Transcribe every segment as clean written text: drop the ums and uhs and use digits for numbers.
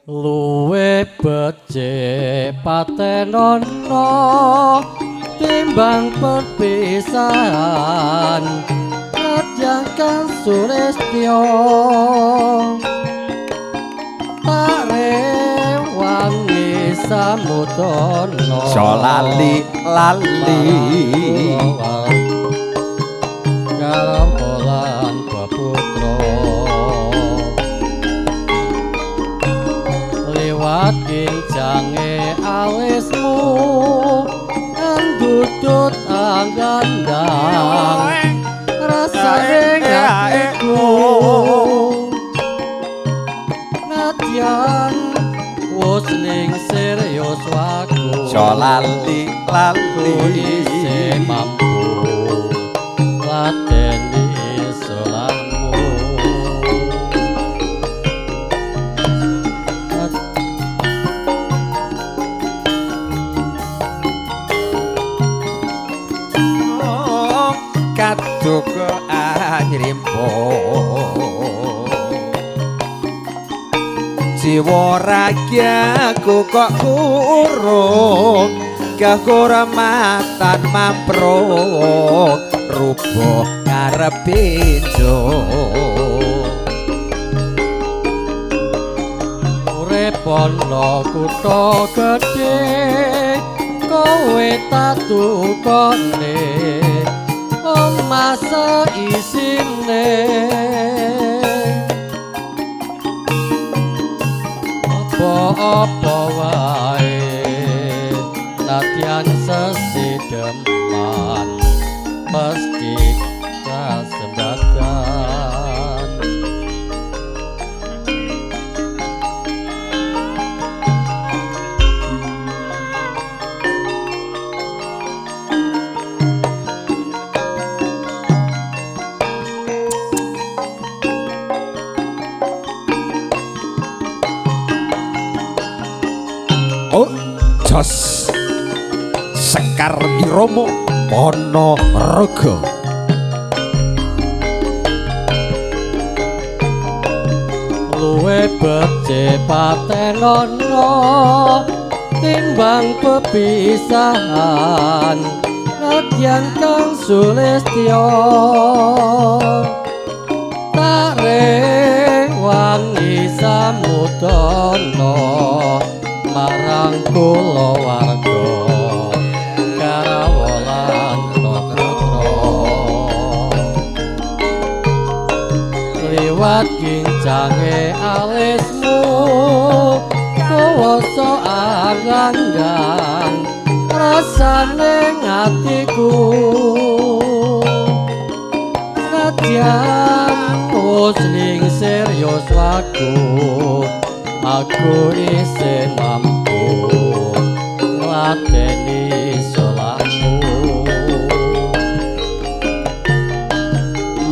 Luwe becik patenono timbang perpisahan, nadyan kang sulistya tak rewangi samudana. Aja lali lali. Karambolan peputra liwat ginjange alismu andudut anggandang rasane atiku, nadyan wis ning yuswaku. Aja lali lali. Isih mampu ladeni salahmu. Kaduka anyrimpo jiwa ragyaku kok kurung kehormatan mampro rubuh ngarepe njung. Urip ana kutha gedhe kowe tatukane omah saisine, apa-apa wae nadyan sesideman mesti kasembadan. Oh, jos Sekar Iromo Ponorogo. Luwe becik patenono timbang pepisahan, nadyan kang sulistya tak rewangi samudana marang kulawarga karawolan putra liwat ginjange alismu kuwasa angganggang rasane atiku, nadyan wis lingsir yuswaku aku isih mampu ngladeni salahmu.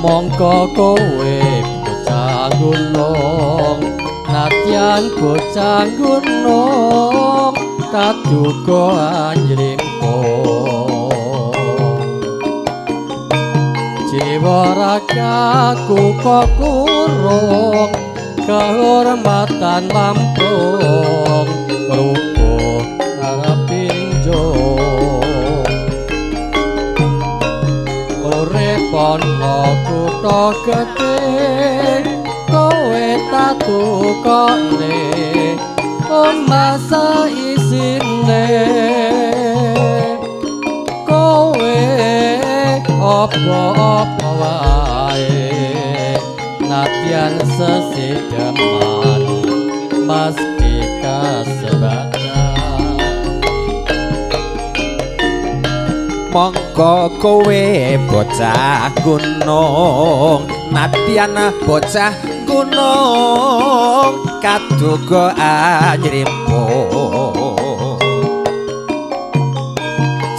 Mongko kowe bocah gunung, nadyan bocah gunung kaduga anyrimpo jiwa ragaku kok kurung kehormatan lampung rubuh ngarepinjung. Urip ana kutha gedhe kowe tatukane omah saisine, kowe apa-apa wae nadyan sesideman mesti kasebadan. Mongko kowe bocah gunung, nadyan bocah gunung kaduga anyrimpo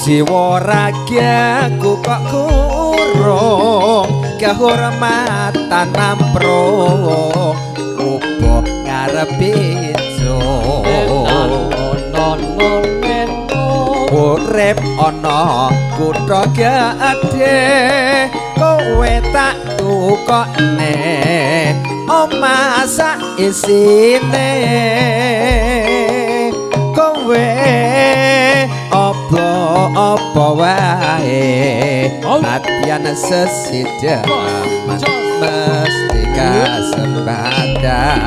jiwa ragyaku kok kurung kehormatan ampro rubuh ngarepe njung. Urip ana kutha gedhe kowe tak tukokne omah sak isine. Kowe apa-apa wae, nadyan sesideman mesti kasempadan.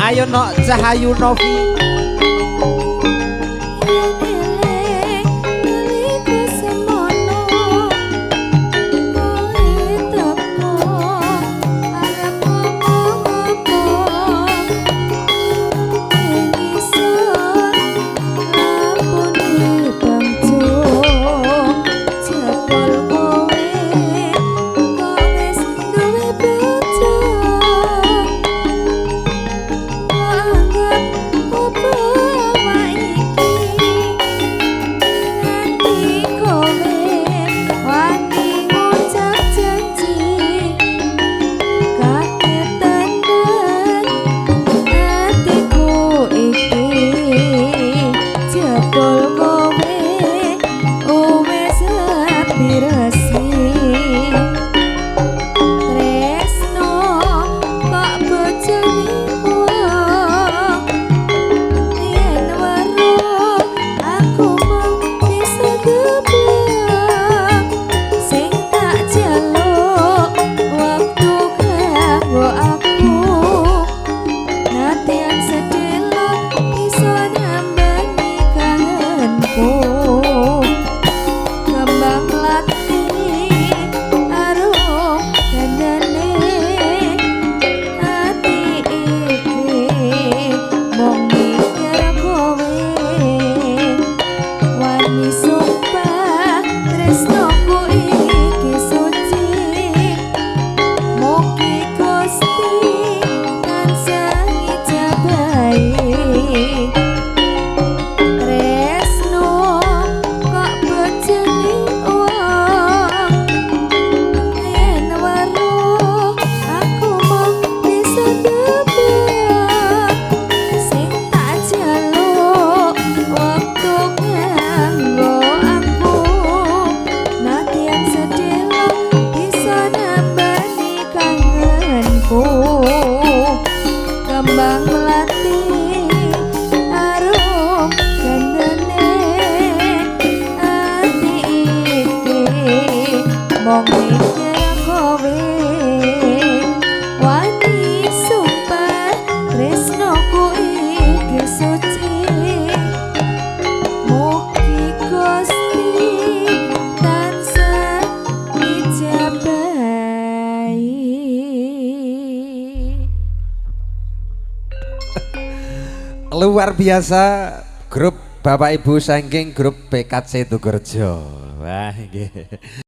Ayo nok Cahayu Novi. Luar biasa grup Bapak Ibu saking grup PKC Tugurejo. Wah nggih.